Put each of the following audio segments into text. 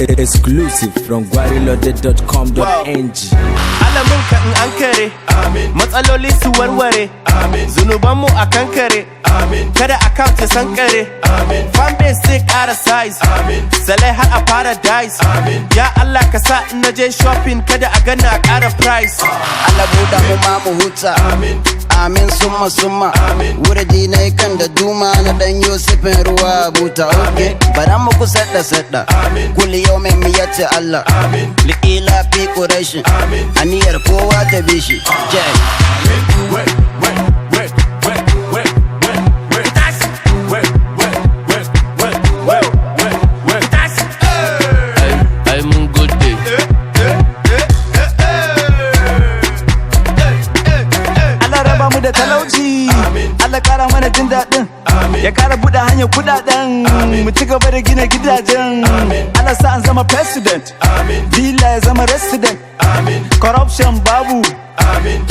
Exclusive from guarilode.com.ng. Alamin ka in an kare, matsaloli su warware, zunubanmu a kankare, kada account ya sankare, fanbase zai kara size, salai har a paradise. Ya Allah, ka sa in naje shopping kada a gana a kara price. Allah buɗa mu ma mu huta. Amin summa summa. Wurdi na kan da duma na dan Yusufin ruwa buta. Okay. Bara mu ku sadda sadda. Kulli yau mai miyata Allah. Li'ila fi Quraish. Aniyar kowa ta bi shi. Jai. Ai mun gode. Allah raba mu da talauci. Allah kara mana jin daɗin. Ya kara buɗe hanyar kuɗaɗen. Mu ci gaba da gina gidajen. Allah sa an zama president. Villa ya zama resident. Corruption babu.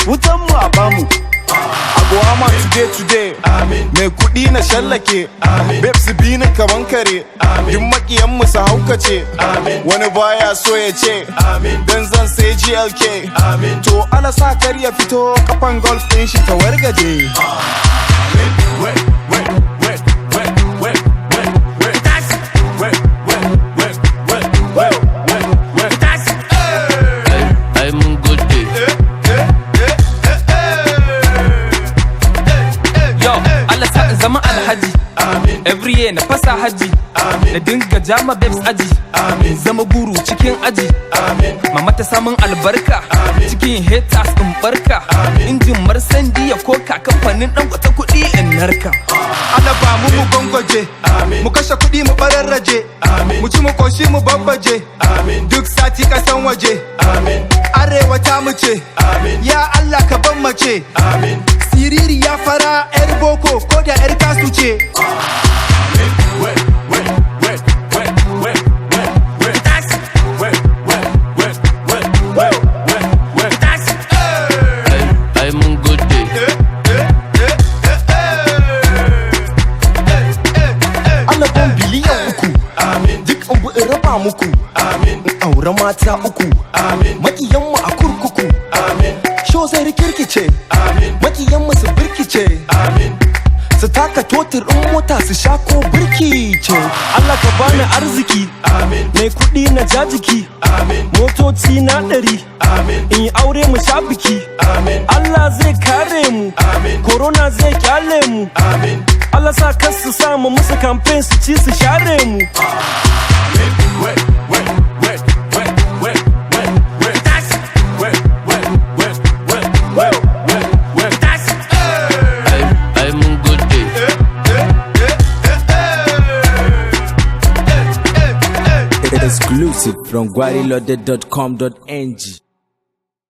Wutan mu a bamu. Abuwama today today. Mai kuɗi na shallake. Babes bi ni kaman kare. Duk makiyan mu su haukace. Wani baya so ya ce dan zan sai GLK. To ala sa kar ya fito, kafan golf ɗin shi ta wargaje. Ai mun gode. Yo, Allah sa in zama alhaji. Every year na fasa haji. Na dinga jama babes aji. In zama guru cikin aji. Mama ta samun albarka. Cikin haters in barka. Injin marsandi ya koka, kamfanin dan kwata kuɗi in narka. Allah ba mu mu gwangwaje, mu kashe kuɗi mu bararraje, mu ci mu koshi mu babbaje, duk sati kasan waje, arewa ta mu ce, ya Allah ka ban mace, siriri ya fara yar boko ko da yar kasu ce. Ai mun gode. Allah ban biliyan 3, duk in bi in raba muku, in aure mata uku, makiyanmu a kurkuku, show zai rikirkice, makiyanmu su birkice, su taka totir in mota su sha ko birki ce. Allah ka bani arziki. Mai kuɗi na jajiki. Motoci na 100. In yi aure mu sha biki. Allah zai kare mu. Corona zai kyale mu. Allah sa kar su samu musu campaign su ci su share mu. Ai mun gode. Exclusive from guarilode.com.ng.